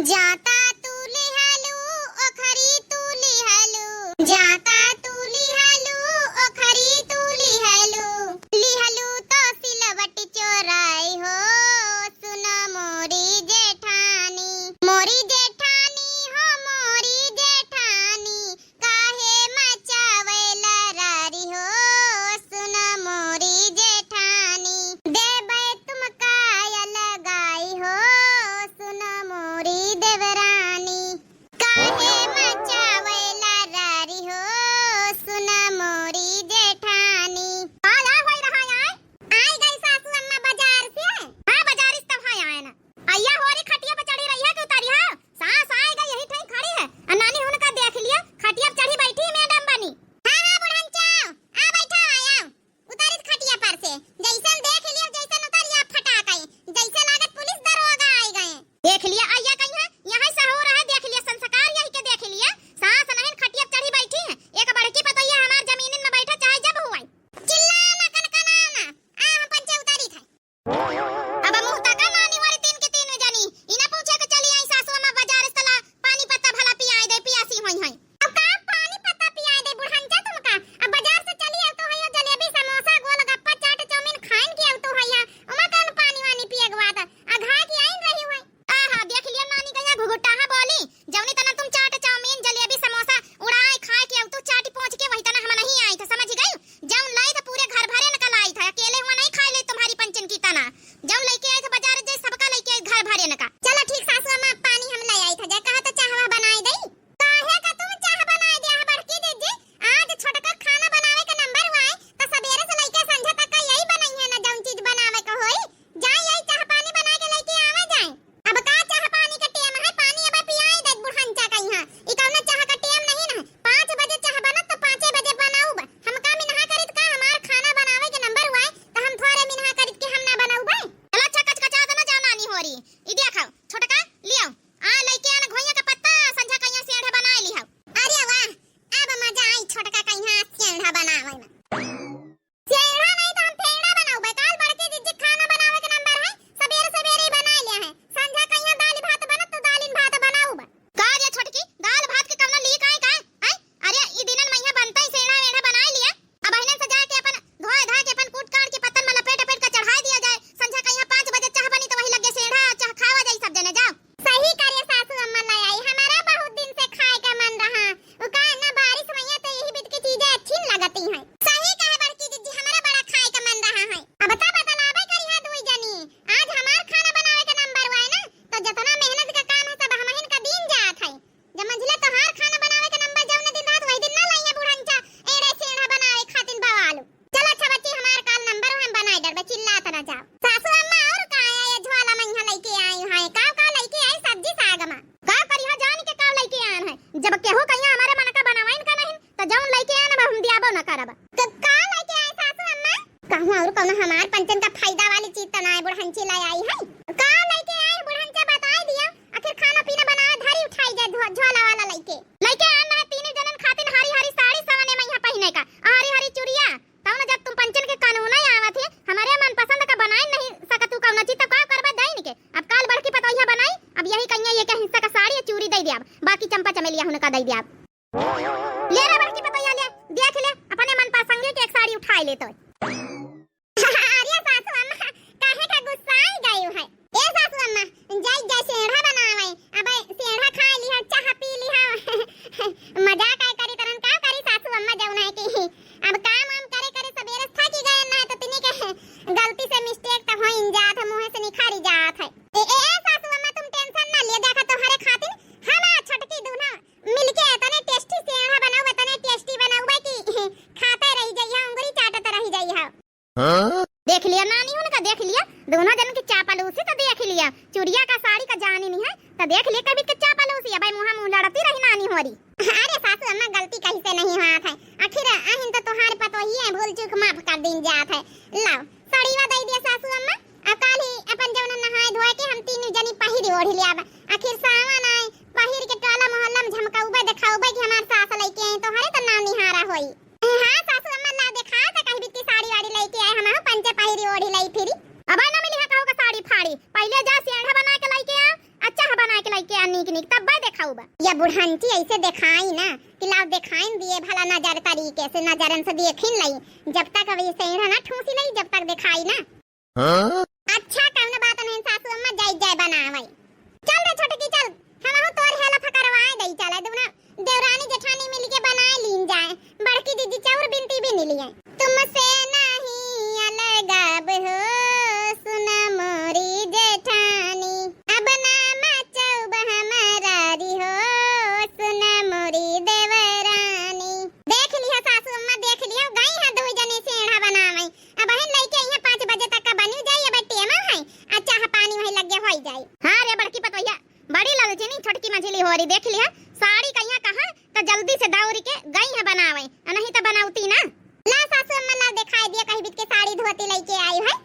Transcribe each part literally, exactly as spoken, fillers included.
जाता तू लिहलू, ओखरी तू लिहलू, जाता तू लिहलू, ओखरी तू लिहलू, लिहलू तो सिलवट चोराई हो, सुन मोरी जेठानी, मोरी जेठानी हो, मोरी जेठानी, काहे मचावेला रारी हो, सुन मोरी जेठानी, देबै तुमका अलगाई हो, सुन मोरी देवरानी, काहे मचावेला रारी हो, सुन मोरी जेठानी। का होई रहा आय? आय गई सासू अम्मा बाजार से? हाँ, बाजार से तब है आए ना। अइया होरी खटिया पे चढ़ी रही है कि उतारी है? सास आए गई यही ठई खड़ी है। आ नानी हुनका देख लिया, खटिया पे चढ़ी बैठी मैडम बनी। हाँ, हाँ, बुढ़नचा, आ बैठा, आया। उतारित खटिया पर से, जैसन देख लिया, जैसन उतारिया फटाक आई, जैसे लागत पुलिस दरोगा आई गए। देख लिया, अइया कहीं है, यहाँ सहूर है, देख लिया, संस्कार यही के देख लिया। सास नहीं खटिया पे चढ़ी बैठी है, एक बड़की पतोहिया हमार जमीनिन में बैठे चाहे जब हुआ। चिल्ला ना, कनकना ना, आ हम पंचे उतारित है। अब मुँह तका नानी वाली तीन के तीन जनी, ई ना पूछे के चली आई सासू अम्मा बाजार से तला पानी पत्ता भला पियाए दे, पियासी होई है। अब का पानी पत्ता पियाए दे बुढ़नचा तुमका? अब बाजार से चली आउ तो है जलेबी, समोसा, गोलगप्पा, चाट, चाउमीन खाइन के आउ तो है, उमा कौन पानी वानी पिए के बात? आ घा के आइन रही हुई। आहा, देख लिया नानी गया घुघुटाहा बोली, जौनी तना तुम चाट, चाउमीन, जलेबी, समोसा उड़ाए खाए के आउ तो चाटी पहुँच के वही तना हम नहीं आई थे, समझ गई? जौन लाई था पूरे घर भरे न का लाई था, अकेले हुआ नहीं खाए ले तुम्हारी पंचन की तना। जौन लेके आई था बाजार जे सबका लेके आई घर भरे न का। चलो ठीक सासू अम्मा, पानी हम ले आई था, जे कहा तो चाहवा बनाए दई। काहे का तुम चाह बनाए दिया है बड़की दीदी? आज छोटका खाना बनावे का नंबर हुआ है, तो सबेरे से लेके संझा तक का यही बनाई है ना, जौन चीज बनावे का होई। जाए यही चाह पानी बना के लेके आवे जाए। अब का चाह पानी का टेम है, पानी अब पियाए दे बुढ़नचा का यहाँ। ई कौनो चाह का टेम नहीं ना है। पाँच बजे चाह बनत तो पाँचे बजे बनाऊब। हम का मिनहा करित का, हमार खाना बनावे के नंबर हुआ है, तो हम थोड़े मिनहा करित के हम ना बनाऊब। चलो अच्छा कचकचा दे ना जाओ नानी होरी। ई देखो, छोटका, लियो। आ, लइके आन घोइया का पत्ता, संझा कइया सेंढ़ा बनाए लिहाउ। अरे वाह, अब मजा आई छोटका कइया सेंढ़ा बनावे में। सेंढ़ा नहीं तो हम फेंड़ा बनाउबे। काल बड़के जिज्जी खाना बनावे के नंबर है, सबेरे सबेरे ही बनाए लिया है। संझा कइया दाल भात बनत तो दालिन भात बनाउबे। का रे छोटकी, दाल भात के कवनो लीक आए का? हैं? अरे, ई दिनन मइहाँ बनतई सेंढ़ा वेंढ़ा बनाए लिया। अब अहिने से जाके अपन धोए धाए के अपन कूट काट के पत्तन में लपेट लपेट के चढ़ाए दिया जाए। संझा कइया पाँच बजे चाह बनी तो वही लगे सेंढ़ा चाह खावा जाई सब जने, जाओ। सही करे सासू अम्मा ले आई, हमारा बहुत दिन से खाए का मन रहा। उ का ना बारिश मइया तो यही बिध की चीजें अच्छी न लगती हैं। सही कहे बड़की जिज्जी, हमारा बड़ा खाए का मन रहा है। अब तो बतलावे करी है दुई जनी, आज हमार खाना बनावे का नंबर हुआ है ना, तो जितना मेहनत का काम है सब हमहिन का दीन जात है। जब मंझिला तोहार खाना बनावे के नंबर जौने दिन रहत, वही दिन ना लइहे बुढ़नचा एड़े सेंढ़ा बनावे खातिन बवालू। चल अच्छा बच्ची, हमार काल नंबर हम बनाए डरबे, चिल्लात ना जाओ। सासू अम्मा और का है ये झोला मइहाँ लइके आई है? का का लइके आई? सब्जी साग मा। का करिहा जान के का लइके आन है? जब केहू कहिया हमारे मन का बनावाइन का नहीं, तो जौन लइके आन अब हम दियाबो न करब। क-, का लइके आए सासू अम्मा? कहूँ और कौनो हमार पंचन का फायदा वाली चीज तो ना है बुढ़नची ले आई है? का लइके आए बुढ़नचा बताए दिया, आखिर खाना पीना बनावे धरी उठाई जाए झो-, झोला वाला लइके। लइके आन है तीन जनन खातिन हरी हरी साड़ी सवने मइहाँ पहिने का, हरी हरी चुरिया। तौन जब तुम पंचन के कानून आवत है, हमारे मनपसंद का बनाए नहीं सकत तू कौनो चीज, तो का करबे दइन के? अब काल बड़की पतोहिया बनाई, अब यही कइया ये के हिस्सा का साड़ी चूरी दे दिया, बाकी चंपा चमेलिया हुनका दे दिया। ले रे बड़की पतोहिया, ले, देख ले, अपने मनपसंद के एक साड़ी उठाए ले तो। अरे सासू अम्मा, काहे का गुस्साई गई है? ए सासू अम्मा, जाई जाई सेंढ़ा बनावे, अब सेंढ़ा खाए लिहा, चाह पी लिहा। मजाक आए करी तरन का करी सासू अम्मा जौन है कि अब काम वाम करे करे सबेरे थकी गए ना, तो तिनी के गलती से mistake तो होइन जात है, मुँह से निखरी जात है। ए, ए, ए सासू अम्मा तुम tension ना लिया, देखा तोहरे खातिन हम आ छोटकी दूनो मिलके इतने tasty सेंढ़ा बनाउबे, इतने tasty बनाउबे कि खाते रही जइहा, उंगली चाटत रही जइहा। हाँ? देख लिया नानी उनका, देख लिया दूनो जन के चापलूसी तो देख लिया, चुरिया का साड़ी का जानी नहीं है तो देख लिया कभी के चापलूसी, अब मुँहा मुँह लड़ती रही नानी होरी। अरे सासू अम्मा गलती कहीं से नहीं हुआ था, आखिर अहिन तो तोहार पतोहिए है, भूल चूक माफ कर दीन जात है। लाओ साड़ीवा दे दिया सासू अम्मा, अब काल ही अपन जौन नहाए धोए के हम तीन जनी पहिरी ओढ़ी लिया, आखिर सावन आए, पहिर के टोला मोहल्ला में झमकाउबे देखाउबे कि हमार सास लइके आई, तोहरे तो नाम निहारा होई। हाँ सासू अम्मा ला देखा त कहीं बित्ती साड़ी वाड़ी लइके आए, हम पंचे पहिरी ओढ़ी लई फिरी। अब ना मिली है कहू का साड़ी फाड़ी, पहिले जा सेंढ़ा बना के लइके आ, अच्छा है बना के लइके आनी। पंची ऐसे देखाई ना कि लाओ देखाइन दिए भला नजर तरीके से, नजरन से देखिन लई, जब तक अब ये सेंढ़ा ना ठूसी लई, जब तक देखाई ना। हाँ? अच्छा, कौनो बात नहीं सासू अम्मा, जाई जाए बनावे। चल रे छोटकी चल, हमहू तोर help करवाए दई चले, दुना देवरानी जेठानी मिलके बनाए लीन जाए, बड़की दीदी चाउर बिनती बिन लिए। तुमसे नहीं अलगाव हो सुन मोरी जेठानी, अब ना मचौब हमारी हो सुन मोरी देवरानी। देख लिया सासू अम्मा, देख लिया, गई है दुई जने सेंढ़ा बनावे। अबहिन लइके अइहें पाँच बजे तक का बनी जाई, अबे टेमा है। आ चाह पानी वहीं लगे होई जाई। हाँ रे बड़की पतोहिया, बड़ी ललचिनी छोटकी मझिली होरी, देख लिया, साड़ी कहिया कहाँ त जल्दी से दौरी के गई है बनावे, आ नहीं त बनौती ना। ला सासू अम्मा ला देखाई दिया, कही बीत के साड़ी धोती लइके आई है।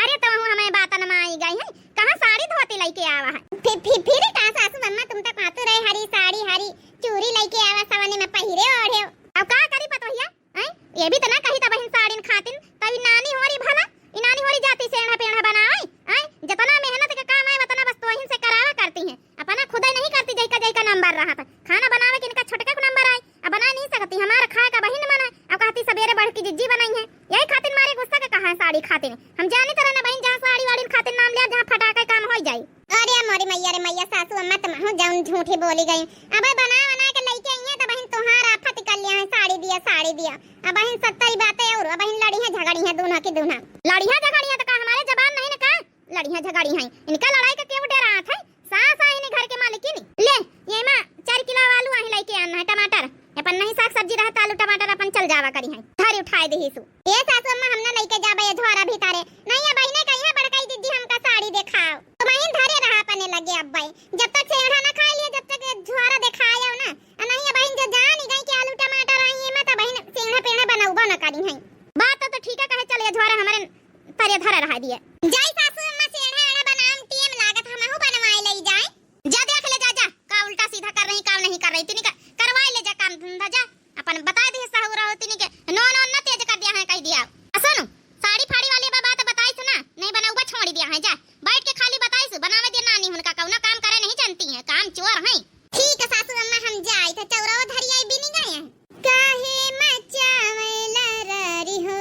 अरे तो हूँ हमें बातन में आई गई है, कहाँ साड़ी धोती लइके आवा है। फिर, फिर, फिर का सासू अम्मा, तुम तो कहतू रहे हरी साड़ी हरी चूड़ी लइके आवा सवने में पहिरे ओढ़े। अब का करी पतोहिया? हैं? ये भी त ना कही त बहिन साड़िन खातिन, त ई नानी होरी भला, ई नानी होरी जाती सेंढ़ा पेंढ़ा बनावे, हैं? जतना मेहनत के काम आए, वतना बस तोहिन से करावा करती हैं, अपना खुदे नहीं करती, जइका जइका नंबर रहा था। खाना बनावे के इनका छोटका को नंबर आए, अब बना नहीं सकती, हमारा खाए का बहिन मन है, अब कहती सबेरे बड़की जिज्जी बनाई है, यही खातिन मारे गुस्सा के कहा है साड़ी खातिन। हम जानी तरह ना बहिन, जहाँ साड़ी वाड़ी खातिन नाम लिया, जहाँ फटाके काम हो जाए। अरे मोरी मैया रे मैया, सासू अम्मा तुम हो जौन झूठी बोली गई। अबे बना बना के लइके आई है, तब बहिन तुहार आफत कर लिया है, साड़ी दिया, साड़ी दिया। अब बहिन सत्तरी बातें और अब बहिन लड़ी है, झगड़ी है, दून्हा की दून्हा। लड़ी है, झगड़ी है, तो का हमारे जबान नहीं ना का? लड़ी है, झगड़ी है, इनका लड़ाई का क्यों डरात है? सास आई नहीं घर के मालकिन। ले, ये माँ, चार किलो आलू आई लइके आना है, टमाटर, अपन नहीं साग सब्जी रहत, आलू टमाटर अपन चल जावा करी है, धरी उठाए दे सु। ए सासू अम्मा, हम ना लइके जाबे ये झोरा भीतरे। नहीं, अब बहिने कही है बड़काई दीदी हमका साड़ी देखाओ। तो बहिन धरे रहा अपने लगे अब्बे। जब तक सेंढ़ा ना खाए लिया, जब तक ये झोरा देखाए हो ना। आ नहीं, अब बहिन जो जान ही गई कि आलू टमाटर आई है, मत बहिन सेंढ़ा पेंढ़ा बनौबो ना करी है। बात तो, तो ठीक है, कहे चल ये झोरा हमारे तरे धरे रहा दिए। जाई सासू अम्मा सेंढ़ा एढ़ा बनाम टेम लागत, हमहू बनवाए लई जाए। जा देख ले, जा, जा, का उल्टा सीधा कर रही, का नहीं कर रही, तिनी का करवाए ले जा काम धंधा, जा। अपन बता दे सहू रहो तिनी के, नो, नो, न तेज कर दिया है, कह दिया। आ सुन, साड़ी फाड़ी वाली बा-, बात बताई सुना, नहीं बनौबा छोड़ दिया है, जा। बैठ के खाली बताई सु, बनावे दे नानी, उनका कौनो काम करे नहीं जानती है, काम चोर है। ठीक है सासू अम्मा, हम जाई तो चौराहो धरी आई बिनी गए हैं। काहे मचावेला रारी हो,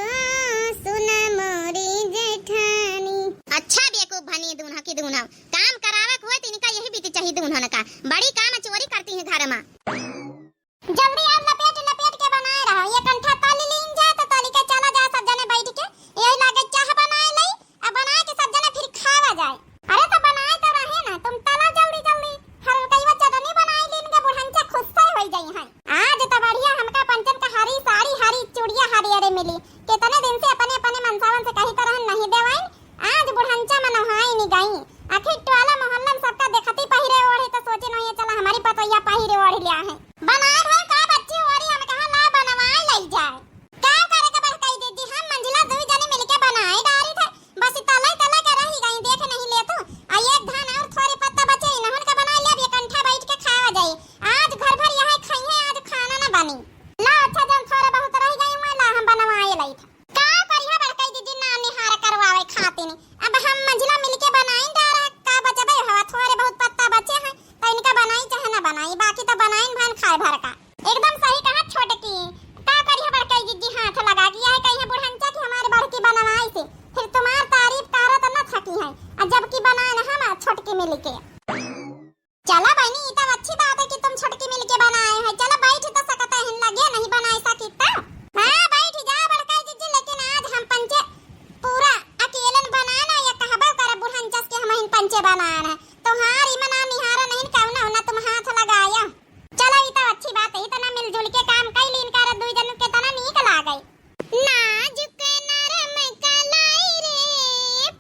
सुन मोरी जेठानी। अच्छा बेवकूफ भनी दून्हा की दून्हा, काम करावे के होए तो इनका यही बीती चाहिए दून्हा का, बड़ी काम चोरी करती है घर में। जल्दी आप लपेट लपेट के बनाए रहो, ये कंठा तल लीन जाए तो तली के चला जाए सब जने बैठ के, यही लागे चाह बनाए लई, अब बनाए के सब जने फिर खावा जाए। अरे तो बनाए तो रहे ना, तुम तला जल्दी जल्दी। हल्कईवा चटनी बनाए लीन के बुढ़ंचा खुश से होई जाई हैं। आज तो बढ़िया हमका पंचन का हरी साड़ी हरी चूड़िया हरियरे मिली। कितने दिन से अपने अपने मनसावन से कही तरह नहीं देवाइन, आज बुढ़ंचा में नहाई नहीं गई। आखिर टोला मोहल्ला में सबका देखती पहिरे ओढ़े तो सोचे नहीं चला हमारी पतोइया पहिरे ओढ़ लिया है। बनाए है का बच्ची ओरी, हम कहा ला बनवाए लई जाए। का करे के बड़काई दीदी, हम मंझिला दुई जने मिलके बनाए डारी थे, बस तले तले के रही गई, देख नहीं ले तू। आ एक धान और थोड़े पत्ता बचे, इन्हन का बनाए ले, अब ये कंठा बैठ के खावा जाए। आज घर भर यह खाई है, आज खाना ना बनी। ला अच्छा, जब थोड़ा बहुत रह गई हुआ, ला हम बनवाए लई थे। का करिहा बड़काई दीदी, ना निहार करवावे खातिन। अब हम मंझिला मिलके बनाई डारा, का बचबे हवा, थोड़े बहुत पत्ता बचे हैं, तो इनका बनाई चाहे ना बनाई, बाकी तो बनाई भान खाए भर का। एकदम सही कहा छोटकी। का करिहा बड़काई दीदी, हाथ लगा गया है, कहीं बुढ़ंचा की हमारे बड़की बनवाई से, फिर तुम्हार तारीफ करत न थकी है, आ जबकि बनाए न हम छोटकी मिलके। चला बहिनी, ई तब अच्छी बात है कि तुम छोटकी मिलके बनाए हैं। चला बैठ तो सकते हैं, लगे नहीं बनाए सकी तो। हाँ, बैठ जा बड़काई दीदी, लेकिन आज हम पंचे पूरा अकेलन बनाए ना, या कहबो करे बुढ़ंचस के हम हिन पंचे बनाए हैं। तोहार इमना निहारा नहीं कौना होना तुम हाथ लगाया। चला, ई तब अच्छी बात है, इतना मिलजुल के काम कई लीन कर दुई जन के तना नीक लागई। नाजुक नरम कलाई रे,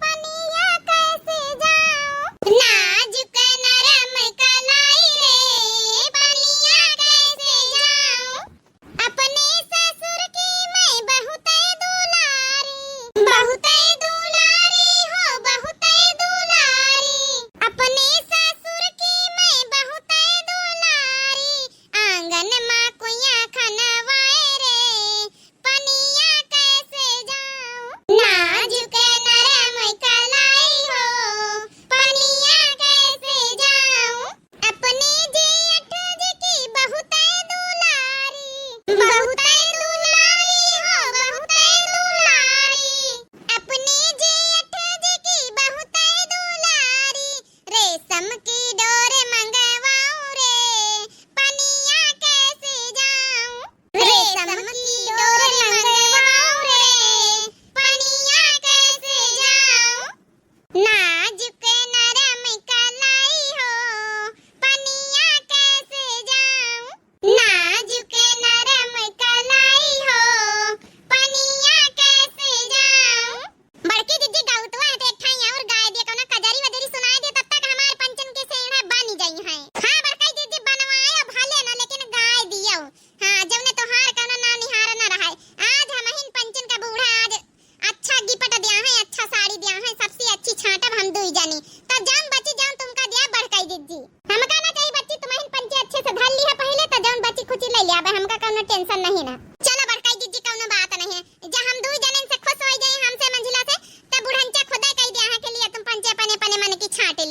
पनिया कैसे जाऊं? नाजुक नरम कलाई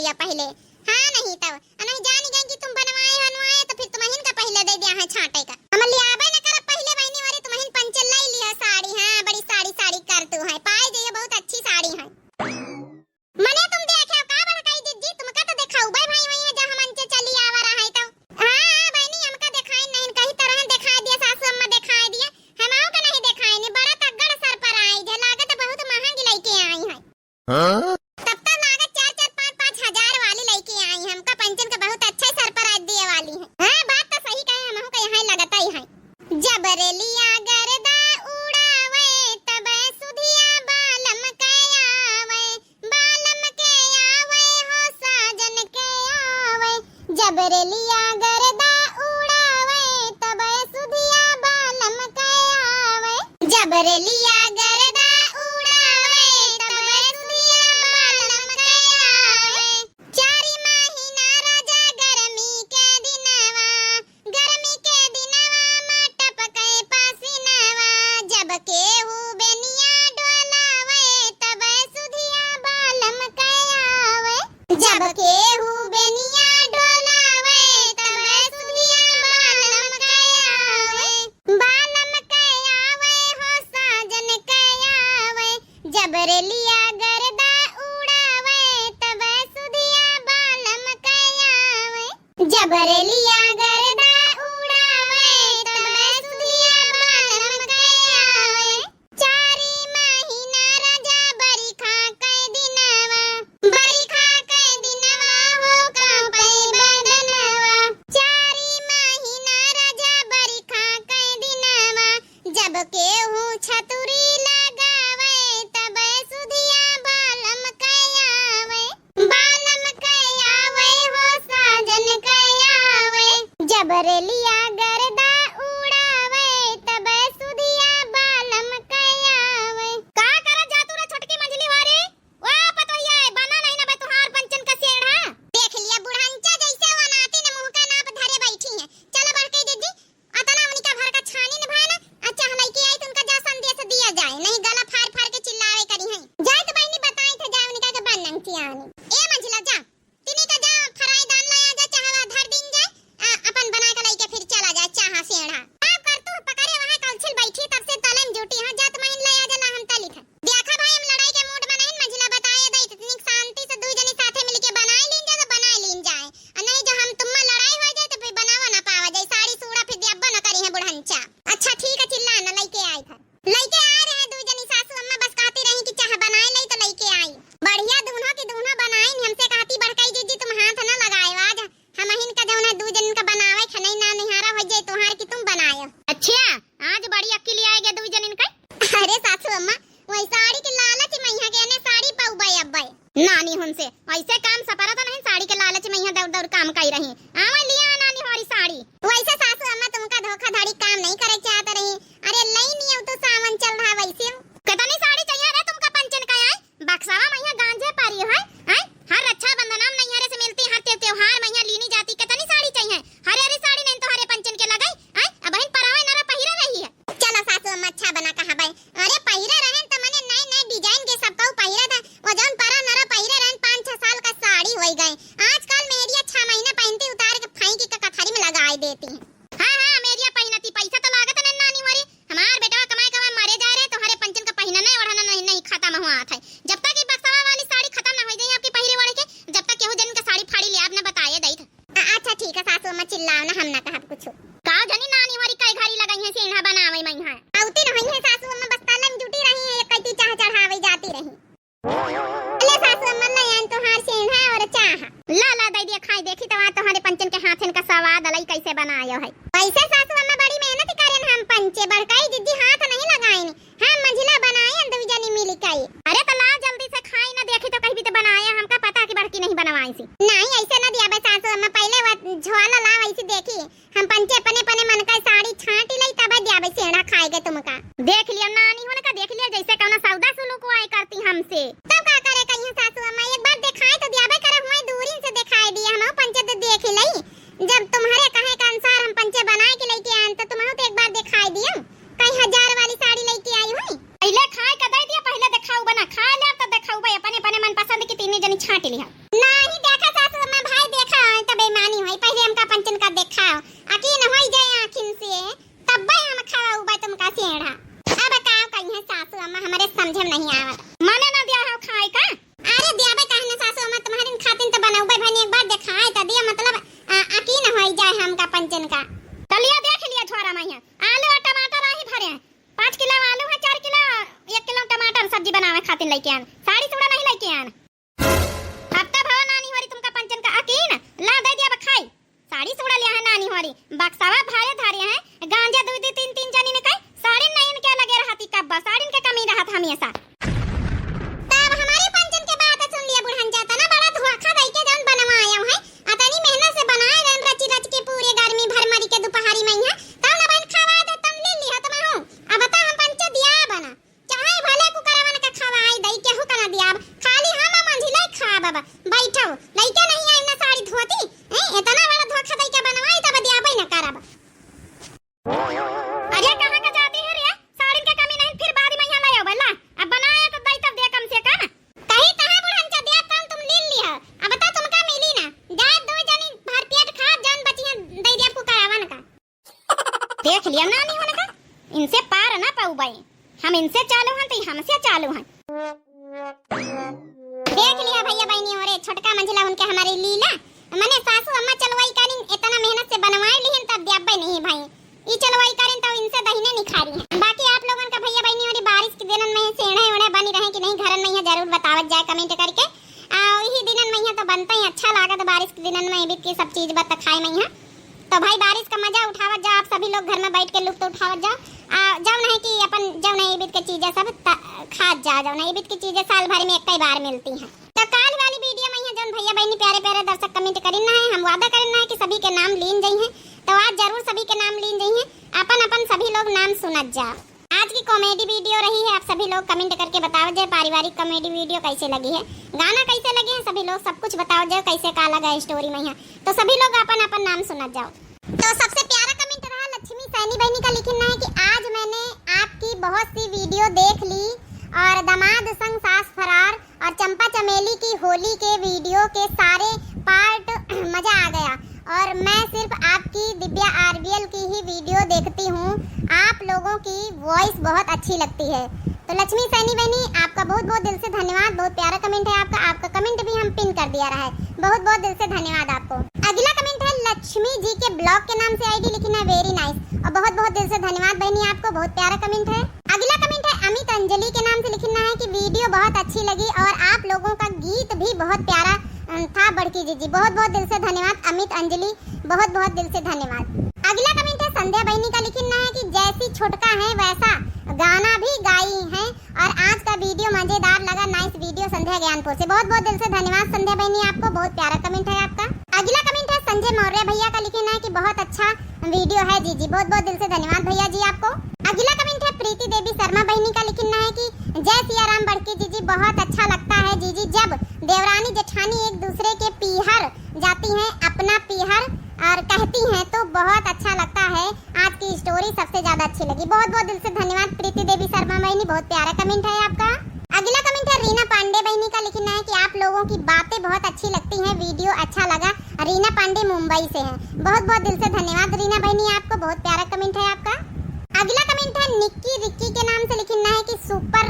या पहिले। हाँ, नहीं तब, आ नहीं जानी गई कि तुम बनवाए, बनवाए, तो फिर तुमहिन का पहिले दे दिया है छांटे का। हम लियाबे न करब पहिले बहिनी वाली, तुमहिन पंचे लाई लिया साड़ी, हाँ, बड़ी साड़ी, साड़ी करतू है, पाए जइयो, बहुत अच्छी साड़ी है। मने तुम देखे का बड़काई जिज्जी, तुमका तो देखाउबे भाई वही है, जब हम अंचे चली आवा रहा है तो। हाँ, हाँ, बहिनी, हमका देखाई नहीं, कहीं तरह देखाई दिया, सासू अम्मा देखाई दिया, हमहू के नहीं देखाई नहीं, बड़ा तगड़ सर पर आई, जे लागत बहुत महंगी लइके आई है। हाँ? तब तो लागत चार चार पाँच पाँच हजार वाली लइके आई, हमका पंचन के बहुत अच्छा सर पर आज दिए वाली है। हाँ, बात तो सही कहे, हमहू के यहाँ लगता ही है। जब रेलिया गर्दा उड़ावे, तब सुधिया बालम के आवे, बालम के आवे हो साजन के आवे। जब रेलिया गर्दा उड़ावे, तब सुधिया बालम के आवे। जब रेलिया गर्दा उड़ावे, तब सुधिया बालम के आवे। चारि महीना राजा गर्मी के दिनवा, गर्मी के दिनवा मा टपके पसीनवा। जब केहू बेनिया डोलावे, तब सुधिया बालम के आवे। जब केहू बेनिया डोलावे, तब सुधिया बालम के आवे। बालम के आवे हो साजन के आवे। जब रेलिया गर्दा उड़ावे, तब सुधिया बालम के आवे। जब रेलिया गर्दा उड़ावे, तब सुधिया बालम के आवे। चारि महीना राजा बरिखा के दिनवा, बरिखा के दिनवा हो कांपे बदनवा। चारि महीना राजा बरिखा के दिनवा, जब केहू छतुरी लगावे, तब सुधिया बालम के आवे। बालम के आवे हो साजन के आवे। जब रेलिया गर्दा उड़ावे, तब सुधिया बालम के आवे। का करत जातू रे छोटकी मंझली वारी? ओ पतोहिया, बना नहीं ना बे तुहार पंचन का सेढ़ा। देख लिया बुढ़ंचा जैसे वो नाती ने मुंह का नाप धरे बैठी है। चलो बड़की दीदी, अतना उनका भर का छानी न भाई ना, अच्छा हम लइके आई तो उनका जा संदेश दिया जाए, नहीं गला फाड़ फाड़ के चिल्लावे करी हैं। जाए तो बहिनी बताई थे, जाए उनका के बन नहीं चियानी। ए मंझला जा, तिनी का जा फराई दान लाया जा, चाहवा धर दिन जाए, आ, अपन बना के लइके फिर चला जाए, चाहा सेढ़ा। का कर तू पकड़े वहाँ कलछिल बैठी, तब से तले में जुटी, हाँ, जात महीन ले आ जा ला हम तली थे। देखा भाई, हम लड़ाई के मूड में नहीं, मंझला बताए दे, इतनी शांति से दुई जनी साथे मिलके बनाए लीन जाए तो बनाए लीन जाए, और नहीं जो हम तुम में लड़ाई हो जाए तो फिर बनावा ना पावा जाए, साड़ी सूड़ा फिर दियब्बो न करी है बुढ़ंचा। अच्छा ठीक है, चिल्ला ना, लइके आई था, लइके आ रहे हैं दुई जनी सासू अम्मा, बस कहती रही कि चाह बनाए लई तो लइके आई। बढ़िया दूनो की दूनो बनाइन, हमसे कहती बड़काई जीजी तुम हाथ ना लगाए आज, हम हिन का जौन है दुई जनिन का बनावे खनई ना निहारा हो जाए तोहार कि तुम बनायो। अच्छा, आज बड़ी अक्ल आए गए दुई जनिन का। अरे सासू अम्मा, वही साड़ी के लालच में यहाँ के ने साड़ी पउबे अब्बे। नानी हमसे ऐसे काम सपरा तो नहीं, साड़ी के लालच में यहाँ दौड़ दौड़ काम कई रही। आवे लिया नानी हमारी साड़ी। वैसे सासू अम्मा तुमका धोखाधड़ी काम नहीं करे चाहत रही। अरे लई नहीं अब तो सावन चल रहा वैसे। कितनी साड़ी चाहिए रे तुमका पंचन का आए? बक्सावा में यहाँ गांजे पारी है, हैं? हर रक्षाबंधन में नैहरे से मिलती, हर त्य-, त्योहार में यहाँ लीनी जाती। कितनी साड़ी चाहिए? हरे हरे साड़ी नहीं तो हरे पंचन के लगाई, हैं? अब बहिन परावे नरा पहिरा रही है। चलो सासू अम्मा अच्छा बना कहा भाई। अरे पहिरा रहन त मने नए नए design के सब कहू पहिरा था। वो जौन परा नरा पहिरा रहन पाँच छह साल का साड़ी होई गए। आजकल मेहरिया छह महीना पहनती उतार के फेंकी के कथरी में लगाई देती हैं। हाँ, हाँ, मेहरिया पहिनती पैसा तो लागत नहीं नानी मोरी। हमार बेटवा कमाए कमाए मरे जाए रहे, तोहरे पंचन का पहिना नहीं ओढ़ना नहीं, नहीं खत्म हुआ था। जब तक ये बक्सवा वाली साड़ी खत्म ना हो जाए आपकी पहिरे ओढ़ के, जब तक केहू जन का साड़ी फाड़ी ले आप ना बताए दई था। आ, अच्छा ठीक है सासू अम्मा चिल्लाओ ना, हम ना कहब कुछ। का जनी नानी मोरी कई घड़ी लगाई है सेंधा बनावे में है। औती नहीं है सासू अम्मा, बस तले में जुटी रही है, एक कटी चाह चढ़ावे जाती रही। ले सासू अम्मा, ले आन तोहार सेंधा और चाह। ला, ला, दे दिया खाई, देखी तो वहाँ तोहरे पंचन के हाथन का स्वाद अलई कैसे बनायो है। वैसे सासू अम्मा बड़ी मेहनत करेन हम पंचे, बड़काई जिज्जी हाथ नहीं लगाइन, हम मंझिला बनाए दुई जनी मिल के। अरे तो ला जल्दी से खाई ना, देखी तो कहीं भी तो बनाया, हमका पता कि बड़की नहीं बनवाई सी। नहीं ऐसे ना दिया बे सासू अम्मा, पहले वो झोला ला वैसे देखी। हम पंचे अपने अपने मन का साड़ी छांटी लई, तब जाबे सेंधा खाए के तुमका। देख लिया नानी होने का, देख लिया जैसे कौनो सौदा सुलूक वाई करती हमसे। तब का करे कहिए सासू अम्मा, एक बार दिखाए तो दियाबे करे, हुए दूरी से दिखाई दिया, हम पंचे तो देख ही लई। जब तुम्हारे कहे के अनुसार हम पंचे बनाए के लेके आए तो तुम्हें तो एक बार दिखाई दिया, कहीं हजार वाली साड़ी लेके आई हुई। पहले खाए का दे दिया, पहले दिखाऊ बना, खा ले तो दिखाऊ भाई, अपने अपने मन पसंद की तीनों जनी छांट लिया। नहीं देख पहिले हमका पंचन का देखाओ, अकीन होइ जाए आँखिन से, तब्बे हम खवाउबे तुमका सेंढ़ा। अब का कहिहैं सासू अम्मा, हमरे समझे में नहीं आवत। मने ना दिया हो खाए का? अरे दियाबे काहे न सासू अम्मा, तुम्हारे खातिन तो बनउबे भनी, एक बार देखाए तो दिया, मतलब, आ, अकीन होइ जाए हमका पंचन का। तो लिया देख लिया झोरा में हियाँ, आलू और टमाटर आही भरे हैं, पाँच किलो आलू है, चार किलो, एक किलो टमाटर सब्जी बनावे खातिन लइके आन, साड़ी चूड़ा नहीं लइके आन। हफ्ता भवा नानी होरी तुमका पंचन का अकीन, ला दे दिया बखाई। साड़ी चूड़ा लिया है नानी होरी, बक्सावा भारे धारे हैं, गांजा दुइ दुइ तीन तीन जनी ने कई, साड़ी नहीं इनके लगे रहती कब्बा, साड़ी इनके कमी रहत हमेशा। तब हमारे पंचन के बात सुन लिया बुढ़न जाता ना, बड़ा धोखा दई के जौन बनवाया है, अतनी मेहनत से बनाए रहन रची रच के पूरे गर्मी भर मरी के दोपहरी में है, तब ना बहन खवा दे, तब ले लिया तुम हो। अब बता हम पंच दिया बना। चाहे भले कुकरवन के खवाई दई, केहू का ना दियाब, खाली हम मंझिले खाब। अब बैठो, लइके नहीं आए ना साड़ी धोती, ए, इतना बड़ा धोखा दई के बनवाई, तब दियाबे न करब। अरे कहाँ का जाती है रे? साड़ी के कमी नहीं, फिर बाद में यहाँ ले आओ, बोला। अब बनाया तो दई तब दे कम से कम। कहीं कहाँ बुढ़न चदिया कम तुम लीन लिया। अब तो तुमका मिली ना। जा दो जनी भर पेट खा, जान बची है, दई दिया कुकरवन का। देख लिया नानी होने का, इनसे पार ना पाउबे, हम इनसे चालू हैं तो ई हमसे चालू हैं। देख लिया भैया बहनी हो रे, छोटका मंझिला उनके हमारी लीला, मने सासू अम्मा चलवाई करिन, इतना मेहनत से बनवाए लिहिन तब दियाबे नहीं भाई, ई चलवाई करिन तो इनसे दहिने निखारी हैं। बाकी आप लोगन का भैया बहनी हो रे, बारिश के दिनन में सेंढ़े ओढ़े बनी रहे कि नहीं घरन में, यहाँ जरूर बतावत जाए comment करके। आ, यही दिनन में यहाँ तो बनते ही अच्छा लागत बारिश के दिनन में, एबित की सब चीज बत खाए में यहाँ। तो भाई बारिश का मजा उठावत जाओ आप सभी लोग, घर में बैठ के लुत्फ उठावत जाओ। आ, जौन है कि अपन जौन है एबित के चीजें सब त-, खात जाओ, जौन है एबित की चीजें साल भर में एक ही बार मिलती हैं। तो काल वाली video में यहाँ जौन भैया बहनी प्यारे प्यारे दर्शक comment करिन ना है, हम वादा करिन ना है कि सभी के नाम लीन जइहैं। तो आज जरूर सभी के नाम लीन जइहैं, अपन अपन सभी लोग नाम सुनत जाओ। आज की comedy video रही है, आप सभी लोग comment करके बताओ जे पारिवारिक comedy video कैसे लगी है, गाना कैसे लगे हैं, सभी लोग सब कुछ बताओ जे कैसे का लगा है story में यहाँ। तो सभी लोग अपन अपन नाम सुनत जाओ। तो सबसे प्यारा comment रहा लक्ष्मी सैनी बहनी का, लिखिन है कि आज मैंने आपकी बहुत सी video देख ली और दामाद संग सास फरार और चंपा चमेली की होली के video के सारे part मजा आ गया। और मैं सिर्फ आपकी दिव्या आरबीएल की ही video देखती हूँ, आप लोगों की voice बहुत अच्छी लगती है। तो लक्ष्मी सैनी बहनी, आपका बहुत बहुत दिल से धन्यवाद, बहुत प्यारा comment है आपका, आपका comment भी हम pin कर दिया रहा है, बहुत बहुत दिल से धन्यवाद आपको। अगला comment है लक्ष्मी जी के blog के नाम से आईडी, लिखिन है very nice, और बहुत बहुत दिल से धन्यवाद बहनी आपको, बहुत प्यारा comment है। अगला comment है अमित अंजलि के नाम से, लिखिन है कि video बहुत अच्छी लगी और आप लोगों का गीत भी बहुत प्यारा, अम, था बड़की जीजी। बहुत बहुत दिल से धन्यवाद अमित अंजलि, बहुत बहुत दिल से धन्यवाद। अगला comment है संध्या बहनी का, लिखिन है कि जैसी छोटका है वैसा गाना भी गाई है और आज का video मजेदार लगा, nice video संध्या ज्ञानपुर से। बहुत बहुत दिल से धन्यवाद संध्या बहनी आपको, बहुत प्यारा comment है आपका। अगला comment है संजय मौर्य भैया का, लिखिन है कि बहुत अच्छा video है जीजी, बहुत बहुत दिल से धन्यवाद भैया जी आपको। अगला comment है प्रीति देवी शर्मा बहनी का, लिखिन है कि जय सिया राम बड़की जीजी, बहुत अच्छा लगता है जीजी जब देवरानी जेठानी एक दूसरे के पीहर जाती हैं, अपना पीहर और कहती हैं तो बहुत अच्छा लगता है। आज की story सबसे ज्यादा अच्छी लगी। बहुत बहुत दिल से धन्यवाद प्रीति देवी शर्मा बहनी, बहुत प्यारा comment है आपका। अगला comment है रीना पांडे बहनी का, लिखिन है कि आप लोगों की बातें बहुत अच्छी लगती हैं, video अच्छा लगा। रीना पांडे मुंबई से हैं, बहुत बहुत दिल से धन्यवाद रीना बहनी आपको, बहुत प्यारा comment है आपका। अगला comment है निक्की रिक्की के नाम से, लिखिन है कि super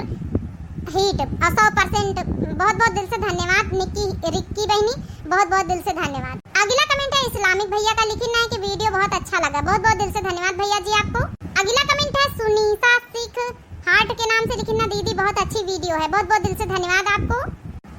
hit और सौ percent। बहुत बहुत दिल से धन्यवाद निक्की रिक्की बहनी, बहुत बहुत दिल से धन्यवाद। अगला comment है इस्लामिक भैया का, लिखिन है कि video बहुत अच्छा लगा, बहुत बहुत दिल से धन्यवाद भैया जी आपको। अगला comment है सुनीता सिख हार्ट के नाम से, लिखिन ना दीदी बहुत अच्छी video है, बहुत बहुत दिल से धन्यवाद आपको।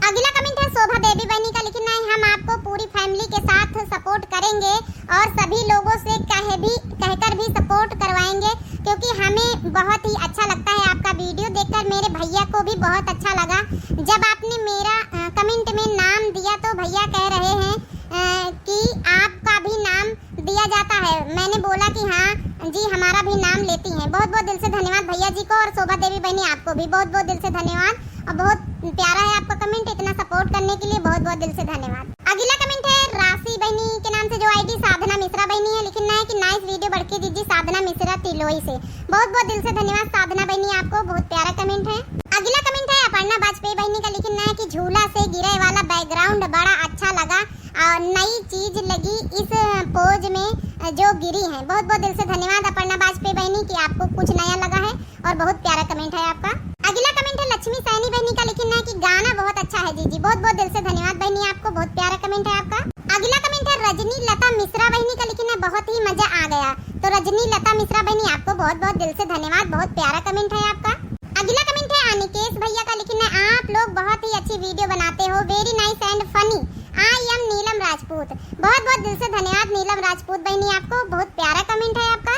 अगला comment है शोभा देवी बहनी का, लिखिन है हम आपको पूरी family के साथ support करेंगे और सभी लोगों से कह भी, कहकर भी support करवाएंगे, क्योंकि हमें बहुत ही अच्छा लगता है आपका video देखकर। मेरे भैया को भी बहुत अच्छा लगा जब आपने मेरा, अ, comment में नाम दिया तो भैया कह रहे हैं, अ, कि आपका भी नाम दिया जाता है। मैंने बोला कि हाँ जी, हमारा भी नाम लेती हैं। बहुत बहुत दिल से धन्यवाद भैया जी को और शोभा देवी बहनी आपको भी बहुत बहुत दिल से धन्यवाद। और बहुत प्यारा है आपका comment, इतना support करने के लिए बहुत बहुत दिल से धन्यवाद। अगला comment है राशि बहनी के नाम से, जो आईडी साधना मिश्रा बहनी है, लिखिन है कि nice video बड़की जीजी साधना मिश्रा तिलोई से। बहुत बहुत दिल से धन्यवाद साधना बहनी आपको, बहुत प्यारा comment है। अगला comment है अपर्णा वाजपेयी बहनी का, लिखिन है कि झूला से गिरे वाला background बड़ा अच्छा लगा और नई चीज लगी इस पोज में जो गिरी हैं। बहुत बहुत दिल से धन्यवाद अपर्णा वाजपेयी बहनी कि आपको कुछ नया लगा है और बहुत प्यारा कमेंट है आपका। अगला कमेंट है लक्ष्मी सैनी बहनी का, लिखिन है कि गाना बहुत अच्छा है जीजी। बहुत बहुत दिल से धन्यवाद बहनी आपको, बहुत प्यारा कमेंट है आपका। अगला कमेंट है रजनी लता मिश्रा बहनी का, लिखिन है बहुत ही मजा आ गया। तो रजनी लता मिश्रा बहनी आपको बहुत बहुत दिल से धन्यवाद, बहुत प्यारा कमेंट है आपका। अगला कमेंट है अनिकेश भैया का, लिखिन है आप लोग बहुत ही अच्छी वीडियो बनाते हो, very nice and funny, I am नीलम राजपूत। बहुत बहुत दिल से धन्यवाद नीलम राजपूत बहनी आपको, बहुत प्यारा कमेंट है आपका।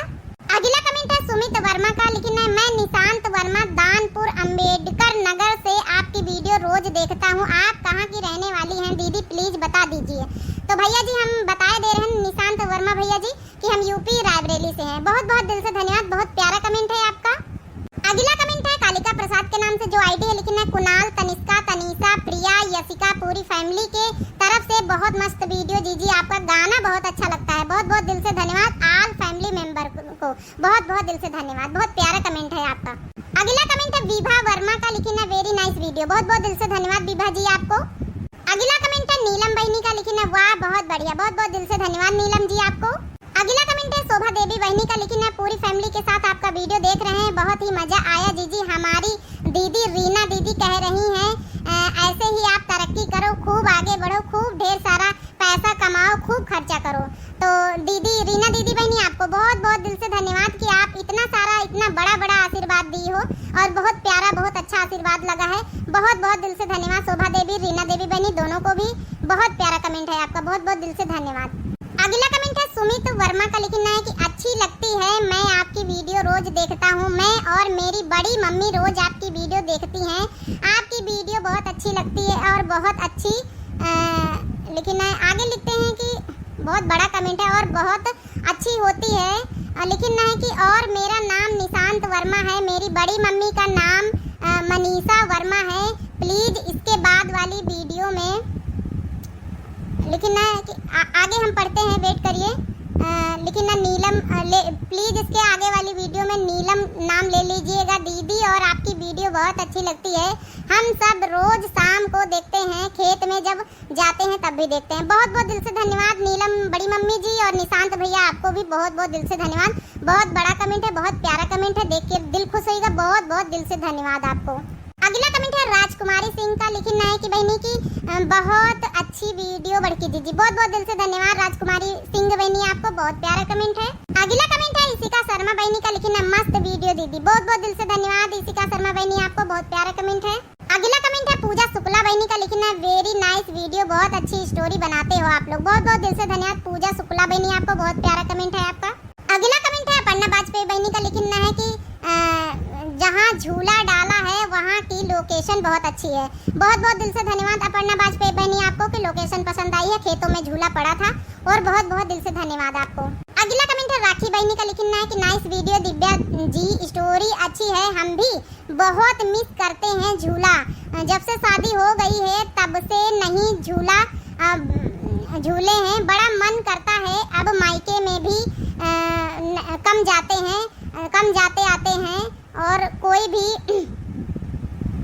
अगला कमेंट है सुमित वर्मा का, लिखिन है मैं निशांत वर्मा दानपुर अंबेडकर नगर से आपकी वीडियो रोज देखता हूँ, आप कहाँ की रहने वाली हैं दीदी, प्लीज बता दीजिए। तो भैया जी हम बताए दे रहे हैं निशांत वर्मा भैया जी कि हम यूपी रायबरेली से हैं। बहुत बहुत दिल से धन्यवाद, बहुत प्यारा कमेंट है आपका। अगला कमेंट है कालिका प्रसाद के नाम से जो आईडी है, लिखिन है कुणाल, तनिष्का, तनीषा, प्रिया, यशिका, पूरी फैमिली के तरफ से बहुत मस्त वीडियो जीजी, आपका गाना बहुत अच्छा लगता है। बहुत बहुत दिल से धन्यवाद ऑल फैमिली मेंबर को, बहुत बहुत दिल से धन्यवाद, बहुत प्यारा कमेंट है आपका। अगला कमेंट है विभा वर्मा का, लिखिन है very nice video। बहुत बहुत दिल से धन्यवाद विभा जी आपको। अगला कमेंट है नीलम बहनी का, लिखिन है वाह बहुत बढ़िया। बहुत बहुत दिल से धन्यवाद नीलम जी आपको। अगला कमेंट है शोभा देवी बहनी का, लिखिन है पूरी फैमिली के साथ आपका वीडियो देख रहे हैं, बहुत ही मजा आया जीजी। हमारी दीदी रीना दीदी कह रही हैं, अ, ऐसे ही आप तरक्की करो, खूब आगे बढ़ो, खूब ढेर सारा पैसा कमाओ, खूब खर्चा करो। तो दीदी रीना दीदी बहनी आपको बहुत बहुत दिल से धन्यवाद कि आप इतना सारा इतना बड़ा बड़ा आशीर्वाद दी हो और बहुत प्यारा बहुत अच्छा आशीर्वाद लगा है। बहुत बहुत दिल से धन्यवाद शोभा देवी रीना देवी बहनी दोनों को भी, बहुत प्यारा कमेंट है आपका, बहुत बहुत दिल से धन्यवाद। अगला कमेंट है सुमित वर्मा का, लिखिन है कि अच्छी लगती है, मैं आपकी वीडियो रोज देखता हूँ, मैं और मेरी बड़ी मम्मी रोज आपकी वीडियो देखती हैं, आपकी वीडियो बहुत अच्छी लगती है और बहुत अच्छी, अ, लिखिन है आगे लिखते हैं कि बहुत बड़ा कमेंट है और बहुत अच्छी होती है। अ, लिखिन है कि और मेरा नाम निशांत वर्मा है, मेरी बड़ी मम्मी का नाम, अ, मनीषा वर्मा है, प्लीज इसके बाद वाली वीडियो में लिखिन है कि आ, आगे हम पढ़ते हैं, वेट करिए। अ, लिखिन है नीलम, अ, ले, प्लीज इसके आगे वाली वीडियो में नीलम नाम ले लीजिएगा दीदी, और आपकी वीडियो बहुत अच्छी लगती है, हम सब रोज शाम को देखते हैं, खेत में जब जाते हैं तब भी देखते हैं। बहुत बहुत दिल से धन्यवाद नीलम बड़ी मम्मी जी और निशांत भैया, आपको भी बहुत बहुत दिल से धन्यवाद। बहुत बड़ा कमेंट है, बहुत प्यारा कमेंट है, देख के दिल खुश होइगा। बहुत बहुत दिल से धन्यवाद आपको। अगला कमेंट है राजकुमारी सिंह का, लिखिन है कि बहनी की, अ, बहुत अच्छी वीडियो बड़की दीदी। बहुत बहुत दिल से धन्यवाद राजकुमारी सिंह बहनी आपको, बहुत प्यारा कमेंट है। अगला कमेंट है इशिका शर्मा बहनी का, लिखिन है मस्त वीडियो दीदी। बहुत बहुत दिल से धन्यवाद इशिका शर्मा बहनी आपको, बहुत प्यारा कमेंट है। अगला कमेंट है पूजा शुक्ला बहनी का, लिखिन है very nice video, बहुत अच्छी स्टोरी बनाते हो आप लोग। बहुत बहुत दिल से धन्यवाद पूजा शुक्ला बहनी आपको, बहुत प्यारा कमेंट है आपका। अगला कमेंट है अपर्णा वाजपेयी बहनी का, लिखिन है कि, अ, जहाँ झूला डाला है वहाँ की लोकेशन बहुत अच्छी है। बहुत बहुत दिल से धन्यवाद अपर्णा वाजपेयी बहनी आपको कि लोकेशन पसंद आई है, खेतों में झूला पड़ा था, और बहुत बहुत दिल से धन्यवाद आपको। अगला कमेंट है राखी बहनी का, लिखिन है कि नाइस वीडियो दिव्या जी, स्टोरी अच्छी है, हम भी बहुत मिस करते हैं झूला। जब से शादी हो गई है तब से नहीं झूला, अ, झूले हैं। बड़ा मन करता है अब मायके में भी, अ, न-, कम जाते हैं, अ, कम जाते आते हैं। और कोई भी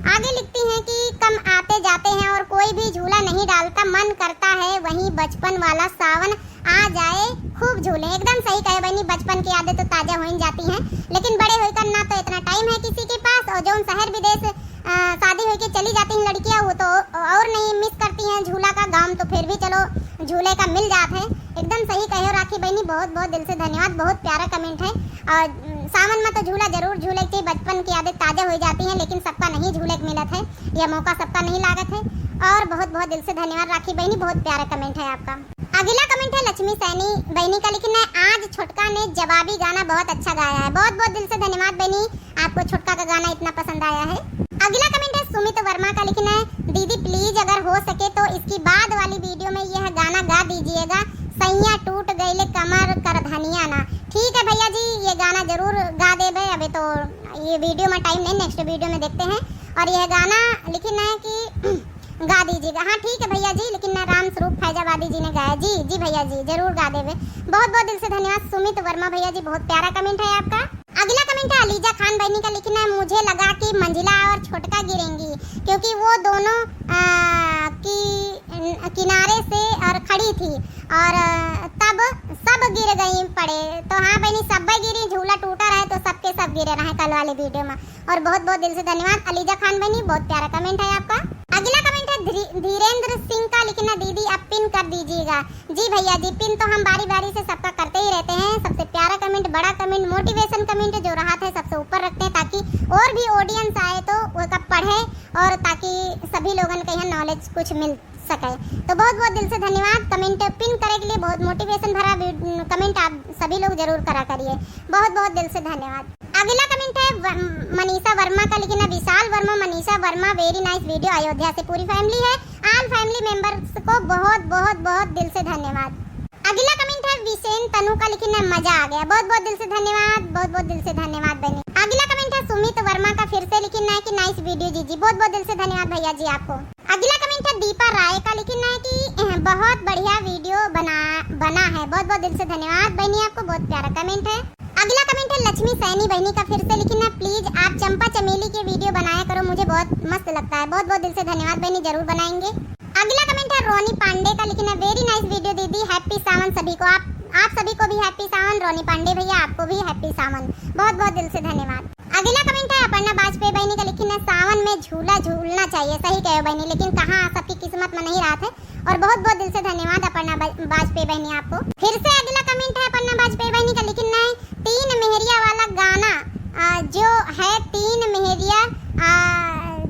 आगे लिखती हैं कि कम आते जाते हैं और कोई भी झूला नहीं डालता, मन करता है वही बचपन वाला सावन आ जाए, खूब झूलें। एकदम सही कहे बहनी, बचपन की यादें तो ताजा हो ही जाती हैं, लेकिन बड़े होकर ना तो इतना टाइम है किसी के पास, और जौन शहर विदेश, अ, शादी होके चली जाती हैं लड़कियां, वो तो और नहीं मिस करती हैं झूला का। गाँव तो फिर भी चलो झूले का मिल जात है। एकदम सही कहे हो राखी बहनी, बहुत बहुत दिल से धन्यवाद, बहुत प्यारा कमेंट है। और, उम, सावन में तो झूला जरूर झूले के चाहिए, बचपन की यादें ताजा हो जाती हैं, लेकिन सबका नहीं झूले के मिलत है, यह मौका सबका नहीं लागत है। और बहुत बहुत दिल से धन्यवाद राखी बहनी, बहुत प्यारा कमेंट है आपका। अगला कमेंट है लक्ष्मी सैनी बहनी का, लिखिन है आज छोटका ने जवाबी गाना बहुत अच्छा गाया है। बहुत बहुत दिल से धन्यवाद बहनी, आपको छोटका का गाना इतना पसंद आया है। अगला कमेंट है सुमित वर्मा का, लिखिन है दीदी प्लीज अगर हो सके तो इसकी बाद वाली वीडियो में यह गाना गा दीजिएगा, सैया टूट गइले कमर करधनिया ना। ठीक है भैया जी, ये गाना जरूर गा देबे। अबे तो ये वीडियो में टाइम नहीं, नेक्स्ट वीडियो में देखते हैं। और यह गाना लिखिन है कि गा दीजिएगा। हाँ ठीक है भैया जी, लेकिन ना राम स्वरूप फैजाबादी जी ने गाया। जी जी भैया जी, जरूर गा देबे। बहुत बहुत दिल से धन्यवाद सुमित वर्मा भैया जी, बहुत प्यारा कमेंट है आपका। अगला कमेंट है अलीजा खान बहनी का, लिखिन है मुझे लगा कि मंजिला और छोटका गिरेंगी, क्योंकि वो दोनों, आ, की किनारे से और खड़ी थी और, अ, तब सब गिर गई पड़े। तो हाँ बहनी, सब गिरी, झूला टूटा रहे तो सबके सब गिरे रहे कल वाले वीडियो में। और बहुत बहुत दिल से धन्यवाद अलीजा खान बहनी, बहुत प्यारा comment है आपका। अगला comment है धीरे-, धीरेंद्र सिंह का, लिखना दीदी अब pin कर दीजिएगा। जी भैया जी, pin तो हम बारी बारी से सबका करते ही रहते हैं। सबसे प्यारा comment, बड़ा comment, motivation comment जो रहत है सबसे ऊपर रखते हैं, ताकि और भी audience आए तो वो का पढ़े और ताकि सभी लोगन के यहाँ knowledge कुछ मिल सके। तो बहुत बहुत दिल से धन्यवाद comment pin करे के लिए, बहुत motivation भरा वी-, comment आप सभी लोग जरूर करा करिए। बहुत बहुत दिल से धन्यवाद। अगला comment है व-, मनीषा वर्मा का, लिखना विशाल वर्मा, मनीषा वर्मा, very nice video, अयोध्या से पूरी family है। All family members को बहुत बहुत बहुत दिल से धन्यवाद। अगला comment है विशेन तनु का, लिखना मजा आ गया। बहुत बहुत दिल से धन्यवाद, बहुत बहुत दिल से धन्यवाद बहनी। अगला comment है सुमित वर्मा का, फिर से लिखना है कि nice video जीजी। बहुत बहुत दिल से धन्यवाद भैया जी आपको। अगला comment है दीपा राय का, लिखना है कि, अ, बहुत बढ़िया video बना, बना है। बहुत बहुत दिल से धन्यवाद बहनी आपको, बहुत प्यारा comment है। अगला comment है लक्ष्मी सैनी बहनी का, फिर से लिखना please आप चंपा चमेली के video बनाया करो, मुझे बहुत मस्त लगता है। बहुत बहुत दिल से धन्यवाद बहनी, जरूर बनाएंगे। अगला comment है रोनी पांडे का, लिखना very nice video दीदी, happy सावन सभी को। आप, आप सभी को भी happy सावन। रोनी पांडे भैया आपको भी happy सावन, बहुत बहुत दिल से धन्यवाद। अगला comment है अपर्णा वाजपेयी बहनी का, लिखना सावन में झूला झूलना चाहिए। सही कहो बहनी, लेकिन कहाँ सबकी किस्मत में नहीं रहत है। और बहुत बहुत दिल से धन्यवाद अपर्णा बा-, वाजपेयी बहनी आपको। फिर से अगला comment है अपर्णा वाजपेयी बहनी का, लिखना है तीन मेहरिया वाला गाना, अ, जो है तीन मेहरिया, अ,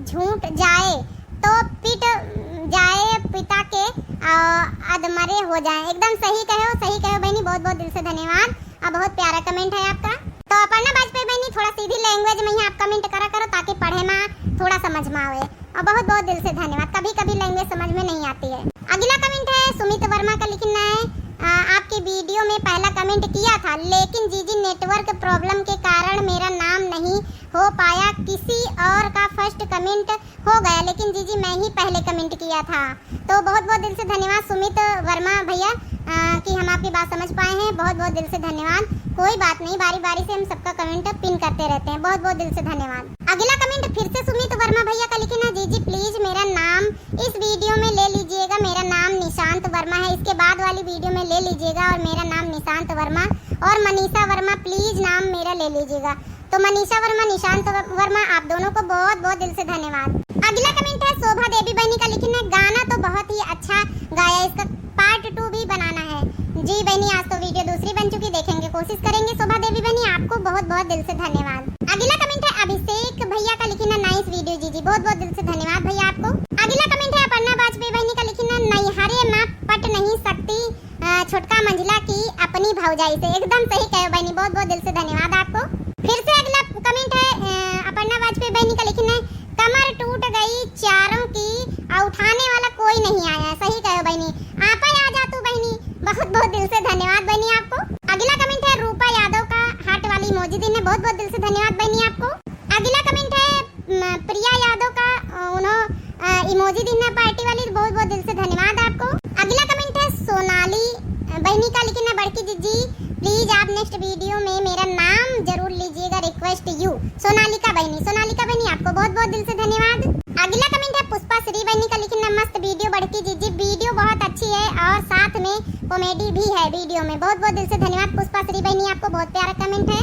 झूठ जाए तो पिट जाए पिता के, अ, अधमरे हो जाए। एकदम सही कहो, सही कहो बहनी, बहुत बहुत दिल से धन्यवाद। अ, बहुत प्यारा comment है आपका। तो अपर्णा वाजपेयी बहनी, थोड़ा सीधी language में ही आप comment करा करो ताकि पढ़े में थोड़ा समझ में आवे। और बहुत बहुत दिल से धन्यवाद। कभी कभी language समझ में नहीं आती है। अगला comment है सुमित वर्मा का, लिखना है, अ, आपके video में पहला comment किया था, लेकिन जीजी network problem के कारण मेरा नाम नहीं हो पाया। किसी और का first comment हो गया, लेकिन जीजी मैं ही पहले comment किया था। तो बहुत बहुत दिल से धन्यवाद सुमित वर्मा भैया, अ, कि हम आपकी बात समझ पाए हैं। बहुत बहुत दिल से धन्यवाद। कोई बात नहीं, बारी बारी से हम सबका comment pin करते रहते हैं। बहुत बहुत दिल से धन्यवाद। अगला comment फिर से सुमित वर्मा भैया का, लिखना जीजी please मेरा नाम इस video में ले लीजिएगा, मेरा नाम निशांत वर्मा है, इसके बाद वाली video में ले लीजिएगा और मेरा नाम निशांत वर्मा और मनीषा वर्मा please नाम मेरा ले लीजिएगा। तो मनीषा वर्मा, निशांत व-, वर्मा, आप दोनों को बहुत बहुत दिल से धन्यवाद। अगला comment है शोभा देवी बहनी का, लिखना गाना तो बहुत ही अच्छा गाया, इसका part two भी बनाना है। जी बहनी, आज तो video दूसरी बन चुकी, देखेंगे, कोशिश करेंगे। शोभा देवी बहनी, आपको बहुत बहुत दिल से धन्यवाद। अगला comment है अभिषेक भैया का, लिखना nice video जीजी, बहुत बहुत दिल से धन्यवाद भैया आपको। अगला comment है अपर्णा वाजपेयी बहनी का, लिखना नैहरे में पट नहीं सकती, अ, छोटका मंझला की अपनी भौजाई से। एकदम सही कहो बहनी, बहुत बहुत दिल से धन्यवाद आपको। फिर से अगला comment है, अ, अपर्णा वाजपेयी बहनी का, लिखना है कमर टूट गई चारों की, अ, उठाने वाला कोई नहीं आया। सही कहो बहनी, आपा आ जा तू बहनी। बहुत बहुत दिल से धन्यवाद बहनी आपको। अगला comment है रूपा यादव का, heart वाली emoji दीन्हे, बहुत बहुत दिल से धन्यवाद बहनी आपको। अगला comment है, म, प्रिया यादव का, अ, उन्हों, अ, emoji दीन्हे party वाली, बहुत बहुत दिल से धन्यवाद आपको। अगला comment है सोनाली, अ, बहनी का, लिखना बड़की जीजी please आप next video में मेरा नाम जरूर लीजिएगा, request you। सोनालिका बहनी, सोनालिका बहनी आपको बहुत बहुत दिल से धन्यवाद। अगला comment है पुष्पा श्री बहनी का, लिखना मस्त video बड़की जीजी, video बहुत अच्छी है और साथ में comedy भी है video में। बहुत बहुत दिल से धन्यवाद पुष्पा श्री बहनी आपको, बहुत प्यारा comment है।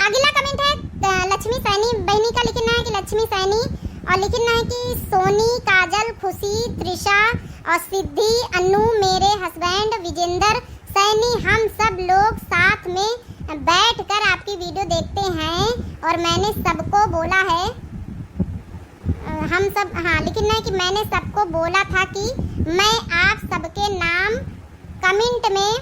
अगला comment है, अ, लक्ष्मी सैनी बहनी का, लिखना है कि लक्ष्मी सैनी, और लिखना है कि सोनी, काजल, खुशी, त्रिशा और सिद्धि, अन्नू, मेरे husband विजेंद्र सैनी, हम सब लोग साथ में बैठकर आपकी video देखते हैं और मैंने सबको बोला है, अ, हम सब, हाँ, लिखना है कि मैंने सबको बोला था कि मैं आप सबके नाम comment में,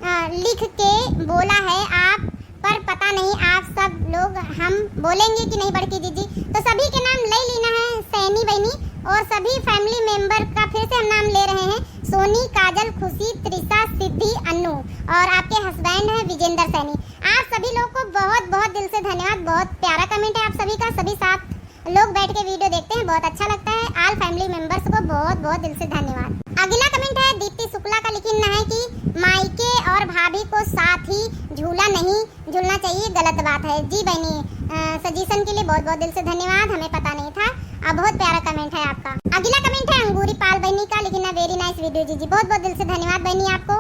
अ, लिख के बोला है आप, पर पता नहीं आप सब लोग हम बोलेंगे कि नहीं बड़की जीजी। तो सभी के नाम ले लेना है सैनी बहनी, और सभी family member का फिर से हम नाम ले रहे हैं, सोनी, काजल, खुशी, त्रिशा, सिद्धि, अन्नू और आपके husband हैं विजेंद्र सैनी। आप सभी लोग को बहुत बहुत दिल से धन्यवाद। बहुत प्यारा comment है आप सभी का, सभी साथ लोग बैठ के video देखते हैं, बहुत अच्छा लगता है। All family members को बहुत बहुत दिल से धन्यवाद। अगला comment है दीप्ति शुक्ला का, लिखना है कि मायके और भाभी को साथ ही झूला नहीं झूलना चाहिए, गलत बात है। जी बहनी, अ, suggestion के लिए बहुत बहुत दिल से धन्यवाद, हमें पता नहीं था। अ, बहुत प्यारा comment है आपका। अगला comment है अंगूरी पाल बहनी का, लिखना very nice video। जी जी, बहुत बहुत दिल से धन्यवाद बहनी आपको।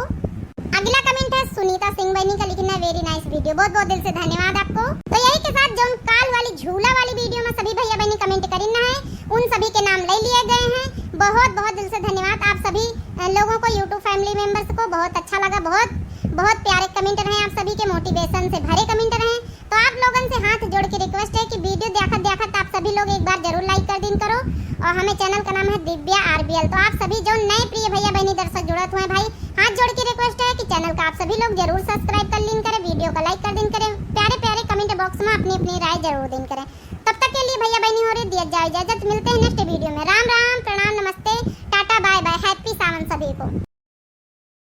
अगला कमेंट है सुनीता सिंह बहनी का, लिखना है very nice video। बहुत बहुत दिल से धन्यवाद आपको। तो यही के साथ जौन काल वाली झूला वाली वीडियो में सभी भैया बहनी कमेंट करिन ना है, उन सभी के नाम ले लिए गए हैं। बहुत बहुत दिल से धन्यवाद आप सभी, अ, लोगों को, YouTube फैमिली मेंबर्स को। बहुत अच्छा लगा, बहुत बहुत प्यारे कमेंट रहे आप सभी के, मोटिवेशन से भरे कमेंट रहे। तो आप लोगन से हाथ जोड़ के रिक्वेस्ट है कि वीडियो देखत देखत आप सभी लोग एक बार जरूर लाइक कर दीन करो। और हमें चैनल का नाम है दिव्या आरबीएल। तो आप सभी जौन नए प्रिय भैया बहनी दर्शक जुड़त हुए भाई, हाथ जोड़ के रिक्वेस्ट है कि चैनल का आप सभी लोग जरूर सब्सक्राइब कर लीन करें, वीडियो का लाइक कर दीन करें, प्यारे प्यारे कमेंट बॉक्स में अपनी अपनी राय जरूर दीन करें। तब तक के लिए भैया बहनी हो रही दिया जाए इजाजत, मिलते हैं नेक्स्ट वीडियो में। राम राम।